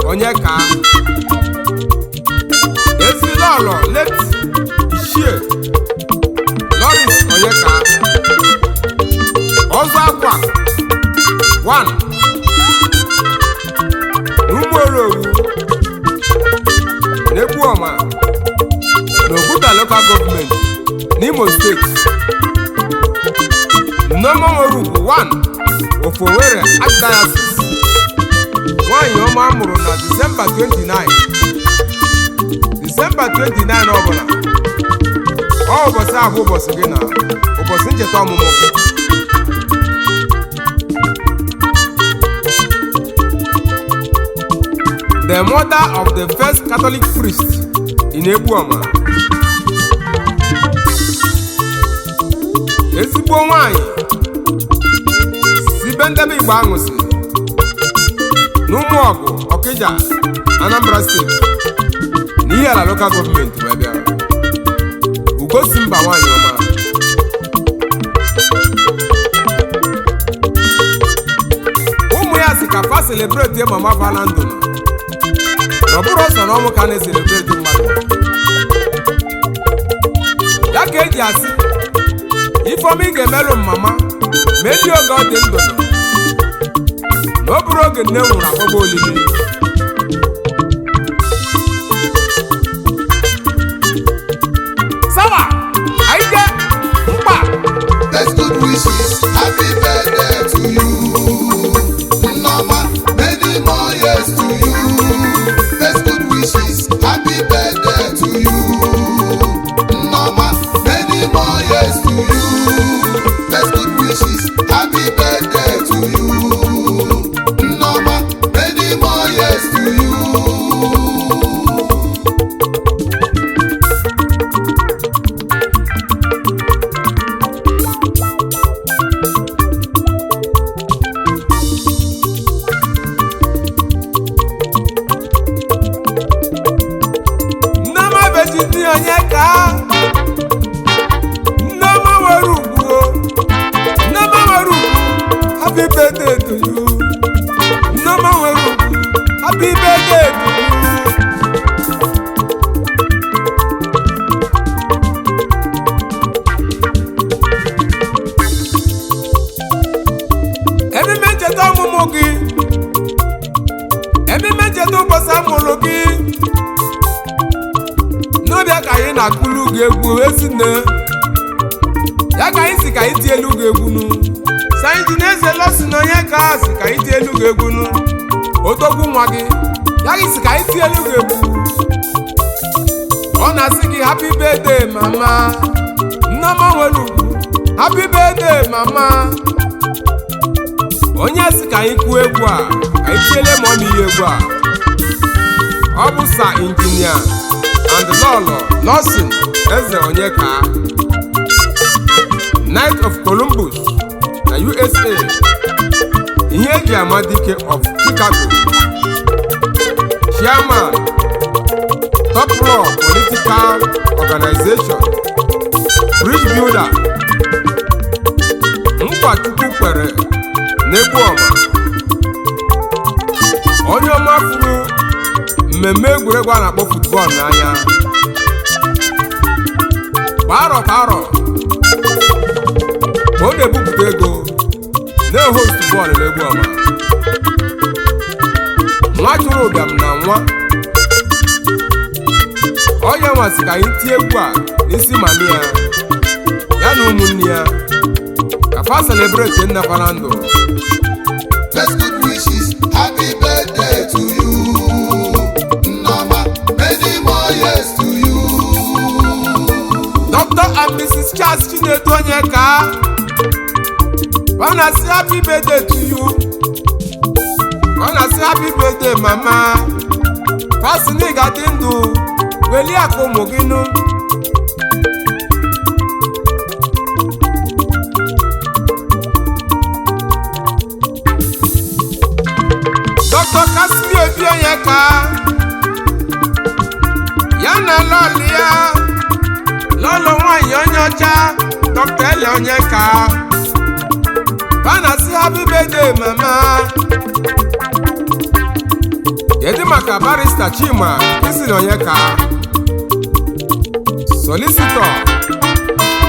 Onyeka, Ezilọlọ late Ichie Lawrence Onyeka, Ọzọ Akwa 1 n'Ụmụorowu n'Egbuoma n'Oguta Local Government n'Imo Steeti. Nneoma Nwerugwu 1 of Owerri Archdiocese. Nwaanyị ọma amụrụ na Disemba 29, Disemba 29 ọbụla ọ ụbọchị abụ ụbọchị gị na ụbọchị ncheta ọmụmụ gị. The mother of the first Catholic priest in Egbuoma. Ezigbo nwanyị si be ndebe Igbo aṅụsị n'Ụmụọgụ, Ọkịja, Anambra Steeti, n'Ihiala Local Government wee bịa. Ugosi mba nwanyị ọma. Ụmụ ya si ka fa celebrate mama fa na ndụ, na ọ bụrụ ọsọ na ọnwụ ka a na-ecelebrate mmadụ. Ya ka eji asị, ifeọma ị ga-emelụ mama ma eji oge ọ dị ndụ nọ na ọ bụrụ oge nne nwụrụ akpọgba olili. Sawa anyị jee mkpa. Best good wishes, happy birthday to you. Nneoma, many more years to you. Best good wishes, happy birthday to you. Nneoma, many more years to you. Best good wishes, happy birthday to you. Nneoma, many more years to you. Nneoma bechiti onye ka Nneoma nwere ugwu o. Nneoma nwere ugwu, happy birthday to you. Nneoma nwere ugwu, happy birthday to you. Ememe ncheta ọmụmụ gị, ememe ncheta ụbọchị amụrụ gị n'ọbịa ka anyị na-akụlu gị egwu. Ezinne ya ka anyị si ka anyị tie elu gị egwu nu. Sayịnji na eze lọsi na onye ka si ka anyị tie elu gị egwu nu. Odogwu nwa gị ya gị si ka anyị tie elu gị egwu. Ọ na-asị gị, happy birthday, mama Nneoma nwere ugwu, happy birthday, mama. Onye si ka anyị kụọ egwu a, ka anyị tiele ma ọ ihe egwu a, ọ bụ sa injinia and Lọlọ Lawson Eze Onyeka, Knight of Columbus na USA, ihe eji ama dike of Chicago, chairman, Top Law Political Organization, bridge builder, nkwa Chukwu kwere n'Egbuoma, onye ọma furu mmemme egwuregwu a na-akpọ football n'anya. Kwa arọ kwa arọ ma ọ na-ebupụta ego na-ehost bọọlụ n'Egbuoma. Nwa chụrụ ụbịam na nwa onye nwasị ka anyị tie egwu a n'isi mami ya, ya na ụmụnne ya, ka fa celebrate nne fa na ndụ. Best good wishes, happy birthday to you. Nneoma, many more years to you. Dr. and Mrs. Charles Chinedu Onyeka ọ na-asị happy birthday to you. Ọ na-asị happy birthday, mama. Fasị na ị ga-adị ndụ welie akụ ụmụ gị nụ. Dr. Kasimi Obi Onyeka ya na lọlụ ya, lọlụ nwanyị onye ọcha, Dr. Ele Onyeka, a na-asị happy birthday, mama. Kedu maka Barrister Chima Kingsley Onyeka, Solicitor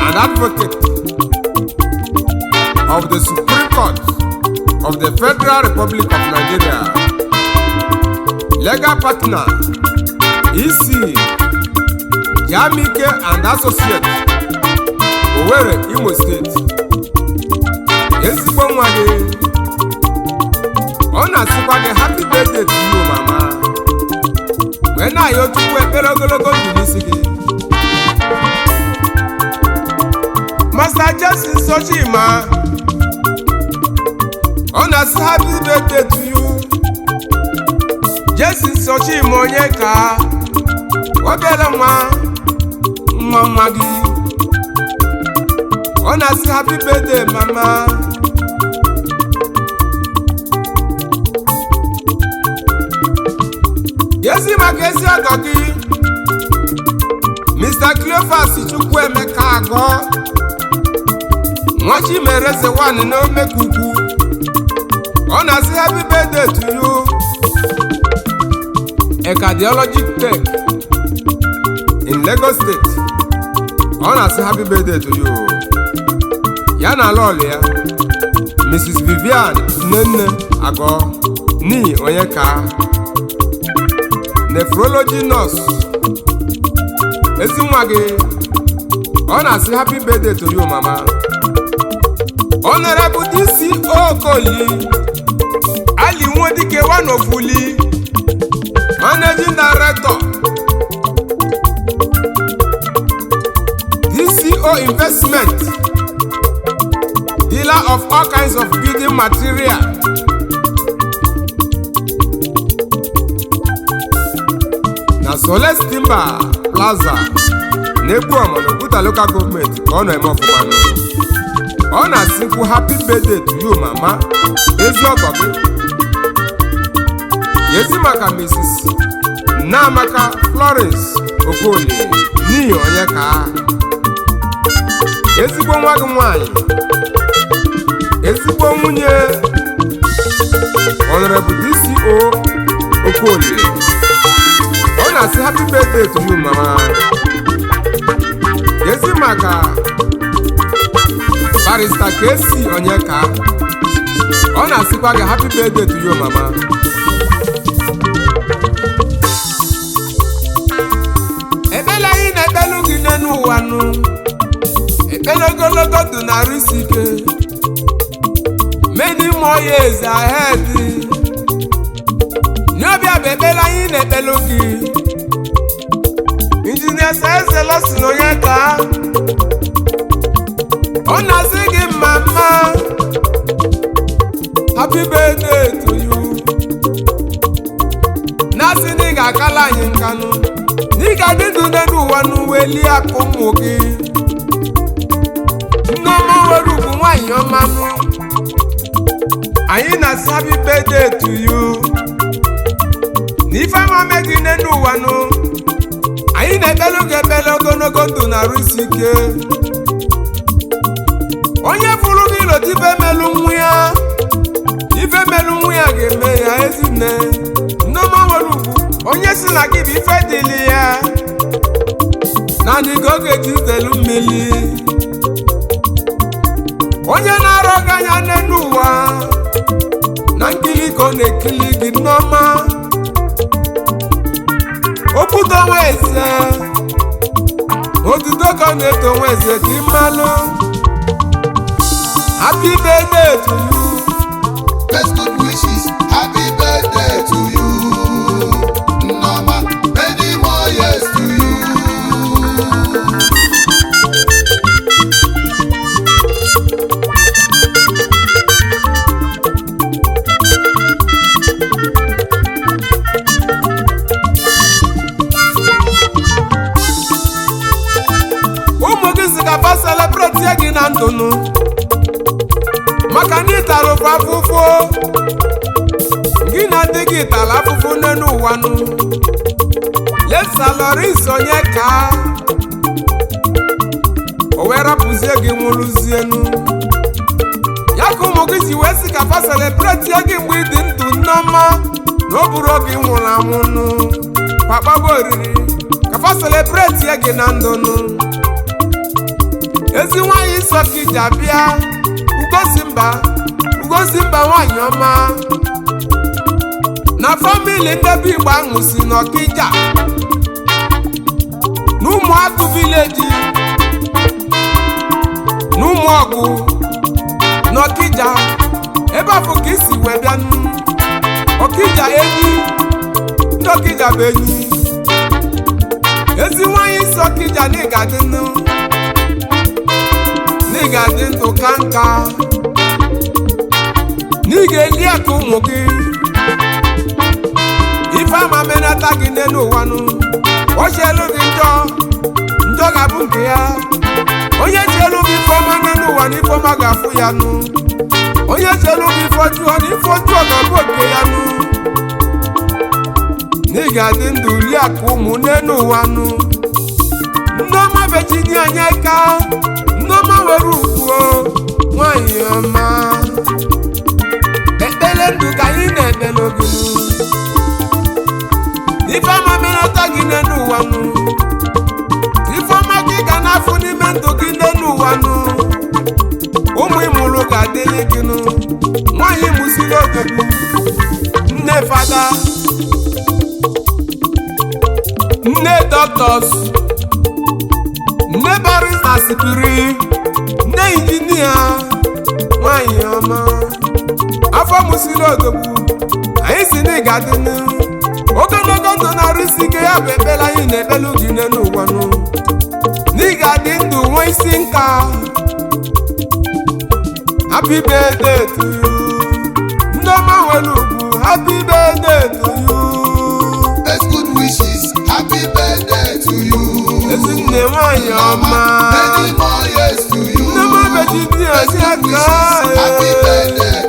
and Advocate of the Supreme Court of the Federal Republic of Nigeria, Legal Partner, EC Jamike and Associates, Owerri, Imo State. Ezigbo nwa gị, ọ na-asịkwa gị happy birthday to you, mama, wee na-ayọ Chukwu ekpere ogologo ndụ n'isi gị. Master Jason Sochima, ọ na-asị happy birthday to you. Jason Sochima onye ka obere nwa nwa nwa gị, ọ na-asị happy birthday, mama. Gezi maka ezi ọgọ gị, Mr. Cleophas Chukwuemeka Agọ, Nwachimereze one n'Omekukwu, ọ na-asị happy birthday to you. A cardiologic tech in Lagos State, ọ na-asị happy birthday to you. Ya na ala ọlụ ya, Mrs. Vivian Nnenne Agọ n'ihi onye ka nephrology nurse. Ezi nwa gị, ọ na-asị happy birthday to you, mama. Honorable DC Okoli Ali Nwodike Wanofuli, Managing Director, DCO Investment, dealer of all kinds of building material na Soles Timber Plaza n'Egbuoma n'Oguta Local Government ka ọ na-eme ọfụma. Ọ na-asịkwu happy birthday to you, mama. Ezi ọgọ gị, ezi maka Mrs. Nneamaka Florence Okolie n'ihi onye ka ezigbo nwa gị nwanyị, ezigbo nwunye Honorable DCO Okolie, ọ na-asị happy birthday to you, mama. Ezi maka Barrister KC Onyeka, ọ na-asịkwa gị happy birthday to you, mama. Ekpele anyị na-ekpelu gị n'elu ụwa nụ, ekpele ogologo ndụ na arụ isi ike, many more years ahead. N'ọbịa bụ ekpele anyị na-ekpelu gị. Injinia Eze Lọsị na onye ka ọ na-asị gị mma mma, happy birthday to you. Na-asị na ị ga-akala anyị nkanụ, na ị ga-adị ndụ n'elu ụwa n'uwe lie akụ ụmụ gị. Nneọma nwere ugwu, nwaanyị ọmanụ, anyị na-asị happy birthday to you. Na ife ama mee gị n'elu ụwa nụ, anyị na-ekpelu gị ekpele ogologo ndụ na arụ isi ike. Onye fụrụ gị lota ife melu nwa ya, ife melu nwa ya ga-eme ya. Ezinne Nneọma nwere ugwu, onye si na gị bụ ife dịlị ya naanị ka ọ ga-eji zelu mmiri. Onye na-arọ gị anya n'elu ụwa na nkili ka ọ na-ekili gị. Nneọma okwuto nwa eze, otuto ka ọ na-eto nwa eze ka ị malụ. Happy birthday to you. Best good wishes, happy birthday to you. Nneoma, many more years to you. Ụmụ gị si ka fa celebrate gị na ndụnụ, maka na ịtara ofe afụfụ, gị na di gị tara afụfụ n'elu ụwa nụ. Lesa Lawrence onye ka o wee rapụzie gị, nwụrụzienu ya, ka ụmụ gị ji wee sị ka fa celebrate gị mgbe ị dị ndụ. Nneọma. Na ọ bụrụ oge ị nwụrụ anwụ nụ, pakpaba oriri ka fa celebrate ya gị na ndụ nụ. Ezi nwanyị nsọ ka iji abịa. Ugosi mba, ugosi mba, nwanyị ọma na family ndebe Igbo ahụ si n'Ọkịja n'Ụmụagụ village, n'Ụmụọgụ n'Ọkịja, ebe afọ ka isi wee bịa nụ. Ọkịja enyi, ndị Ọkịja bụ enyi. Ezi nwanyị isi Ọkịja, na ịga-adị nụ, na ị ga-adị ndụ ka nka, na ị ga-eli akụ ụmụ gị. Ife ama menata gị n'elu ụwa nụ. Ochielu gị njọ, njọ ga-abụ nke ya. Onye chielu gị ifeọma n'elu ụwa, na ifeọma ga-afụ ya nụ. Onye chielu gị ife ọjọọ, na ife ọjọọ ga-abụ oke ya nụ. Na ị ga-adị ndụ lie akụ ụmụ n'elu ụwa nụ. Nneọma Virginia Onyeka, Nneọma nwere ugwu, nwanyị ọma. Ekpere ndụ ka anyị na-ekpere gị. Ife ọma menata gị n'elu ụwa nụ. Ife ọma gị ga na-afụ n'ime ndụ gị n'elu ụwa nụ. Ụmụ ịmụrụ ga-adịrị gị nụ. Nwaanyị mụsiri odogwu, nne fada, nne doctors, nne barrister, sipiri nne injinia, nwanyị ọma, afọ mụsiri odogwu. Anyị si na ị ga-adị nụ ogologo ndụ na-arụ isi ike. Ya bụ ekpere anyị na-ekpelu gị n'elu ụwa nụ, na ị ga-adị ndụ nwee isi nka. Happy birthday to you, Nneọma nwere ugwu. Happy birthday to you. Best good wishes, happy birthday to you. Ezinne, nwanyị ọma. Many more years to you. Nneọma Virginia Best good Onyeka. wishes, happy birthday.